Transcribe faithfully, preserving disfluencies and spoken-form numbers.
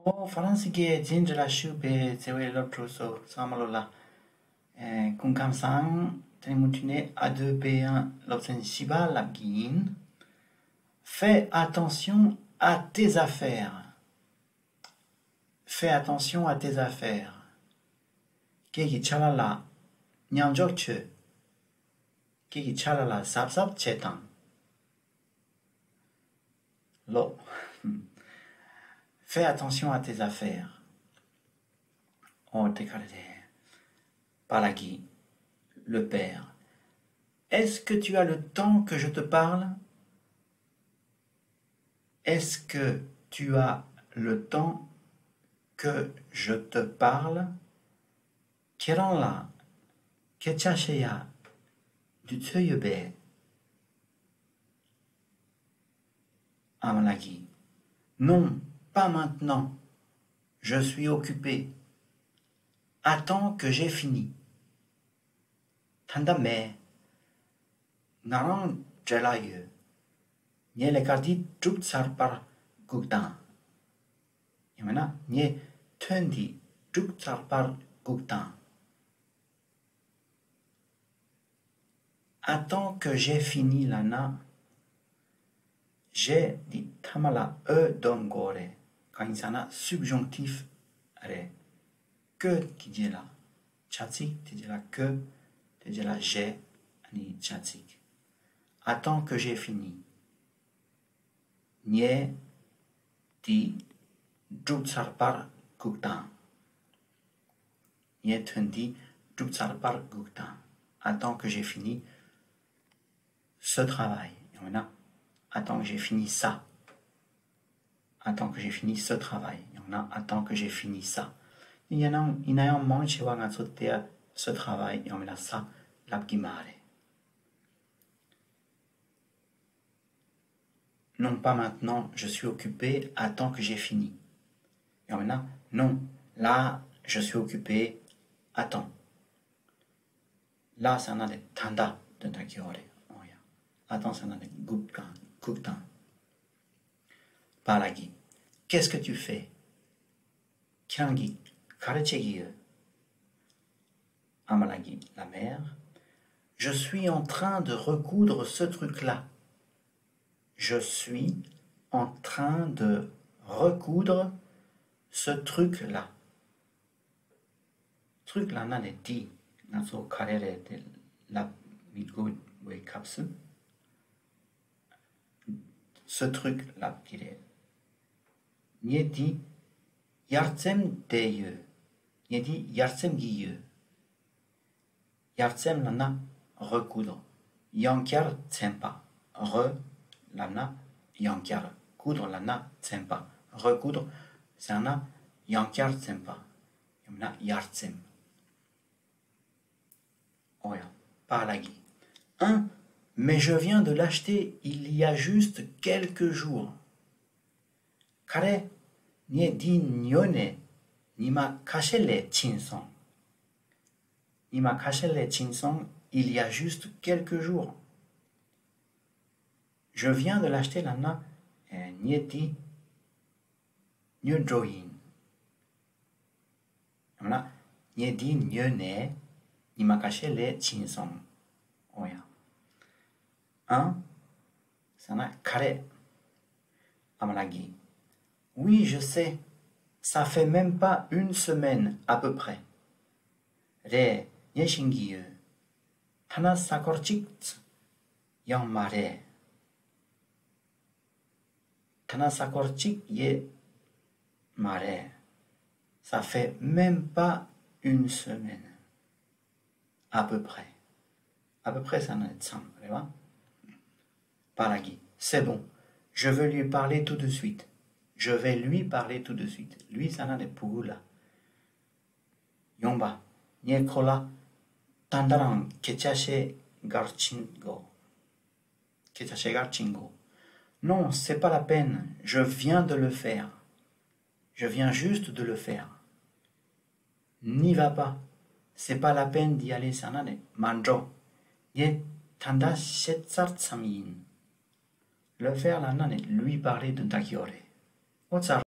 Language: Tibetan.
ཨོ། ཧྥ་རན་སི་སྐད་འཛིན་གྲྭ་ལ་ཞུགས་པའི་བརྩེ་བའི་སློབ་ཕྲུག་ཚོ་ཚང་མ་ལོ་ལ། ཨེ། སྐུ་ཁམས་བཟང་། དེ་ནས་མུ་མཐུད་ནས་ཨ་མདོའི་དཔེ་ཡང་སློབ་ཚན་བཞི་པ་ལབ་ཀྱི་ཡིན། Fais attention à tes affaires. Fais attention à tes affaires. སྐད་ཀྱི་ཆ་ལ་ལ། མཉམ་འཇོག་བྱོས། སྐད་ཀྱི་ཆ་ལ་ལ་གཟབ་གཟབ་བྱེད་དང་། ལོ། Fais attention à tes affaires. ཨོ། དེ་ག་རེ་རེད། པཱ་ལགས་ཀྱིས། Le père. Est-ce que tu as le temps que je te parle? Est-ce que tu as le temps que je te parle? ཁྱེད་རང་ལ་སྐད་ཆ་བཤད་ཡ་དུས་ཚོད་ཡོད་པས། ཨ་མ་ལགས་ཀྱིས། Non, pas maintenant. Je suis occupé. Attends que j'ai fini. ད་ལྟ་མེད། ང་རང་བྲེལ་ལ་ཡོད། ངས་ལས་ཀ་འདི་གྲུབ་ཚར་བར་སྒུག་དང་། ཡང་མིན་ན་ངས་ཐོན་འདི་གྲུབ་ཚར་བར་སྒུག་དང་། Attends que j'ai fini ལབ་ན། J'ai འདི་མཐའ་མ་ལ་ཨོ་འདོན་དགོས་རེད། གང་ཡིན་ཟེར་ན་subjonctif རེད། Que གི་རྗེས་ལ་བྱ་ཚིག་དེ་རྗེས་ལ་que དེ་རྗེས་ལ་j'ai ཨ་ནི་བྱ་ཚིག Attends que j'ai fini. ངས་འདི་གྲུབ་ཚར་བར་སྒུག་དང་། ངས་ཐོན་འདི་གྲུབ་ཚར་བར་སྒུག་དང་། Attends que j'ai fini ce travail. ཡང་ན། Attends que j'ai fini ça. Attends que j'ai fini ce travail. ཡང་ན། Attends que j'ai fini ça. ཡིན་ན་ཡང་ཡིན་ན་ཡང་མང་ཆེ་བ་ང་ཚོ་དེ་ce travail ཡང་མིན་ན་ça ལབ་ཀྱི་མ་རེད། Non, pas maintenant, je suis occupé, attends que j'ai fini. ཡང་མིན་ན། Non, là, je suis occupé, attends. Là ཟེར་ན་ནི་ད་ལྟ་དོན་དག་གི་འོ་རེད། ཨོ་ཡ། Attends ཟེར་ན་ནི་སྒུག་དང་སྒུག་དང་། པཱ་ལགས་ཀྱིས། Qu'est-ce que tu fais? ཁྱེད་རང་གིས་ག་རེ་བྱེད་ཀྱི་ཡོད། ཨ་མ་ལགས་ཀྱིས། La mère. Je suis en train de recoudre ce truc-là. Je suis en train de recoudre ce truc-là. Truc ལབ་ན་ནི་འདི། ང་ཚོ་ག་རེ་རེད་དེ་ལབ་མི་དགོས་པའི་སྐབས་སུ། Ce truc ལབ་ཀྱི་རེད། ངས་འདི་ཡར་འཚེམ་བསྡད་ཡོད། ངས་འདི་ཡར་འཚེམ་གྱི་ཡོད། ཡར་འཚེམ་ལབ་ན་recoudre། ཡང་བསྐྱར་འཚེམ་པ། Re ལབ་ན་ཡང་བསྐྱར། Coudre ལབ་ན་འཚེམ་པ། Recoudre ཟེར་ན་ཡང་བསྐྱར་འཚེམ་པ། ཡང་ན་ཡར་འཚེམ། ཨོ་ཡ། པཱ་ལགས་ཀྱིས། Un, mais je viens de l'acheter il y a juste quelques jours. ག་རེ། ངས་འདི་ཉོས་ནས་ཉི་མ་ཁ་ཤས་ལས་ཕྱིན་སོང་། ཉི་མ་ཁ་ཤས་ལས་ཕྱིན་སོང་། Il y a juste quelques jours. Je viens de l'acheter ལབ་ན། ཨེ། ངས་འདི་ཉོས་འགྲོ་ཡིན། ཡང་ན། ངས་འདི་ཉོས་ནས་ཉི་མ་ཁ་ཤས་ལས་ཕྱིན་སོང་། ཨོ་ཡ། Un ཟེར་ན་ག་རེ། ཨ་མ་ལགས་ཀྱིས། Oui, je sais. Ça fait même pas une semaine, à peu près. རེད། ངས་ཤེས་ཀྱི་ཡོད། ཐ་ན་ས་སྐོར་གཅིག་ཡང་མ་རེད། ཐ་ན་ས་སྐོར་གཅིག་ཡས་མ་རེད། Ça fait même pas une semaine. À peu près. À peu près ཟེར་ན་ཙམ་རེད་བ། པཱ་ལགས་ཀྱིས། C'est bon. Je vais lui parler tout de suite. Je vais lui parler tout de suite. Lui ཟེར་ན་ནི་ཕྲུ་གུ་ལ། ཡོང་པ། ངས་ཁོ་ལ་ད་ལྟ་རང་སྐད་ཆ་བཤད་གར་ཕྱིན་དགོས། སྐད་ཆ་བཤད་གར་ཕྱིན་དགོས། Non, c'est pas la peine. Je viens de le faire. Je viens juste de le faire. N'y va pas. C'est pas la peine d'y aller ཟེར་ན་ནི་མ་འགྲོ། ངས་ད་ལྟ་བཤད་ཚར་ཙམ་ཡིན། Le faire ལབ་ན་ནི་lui parler དོན་དག་ཡོད་རེད། ཨོ་ཙར།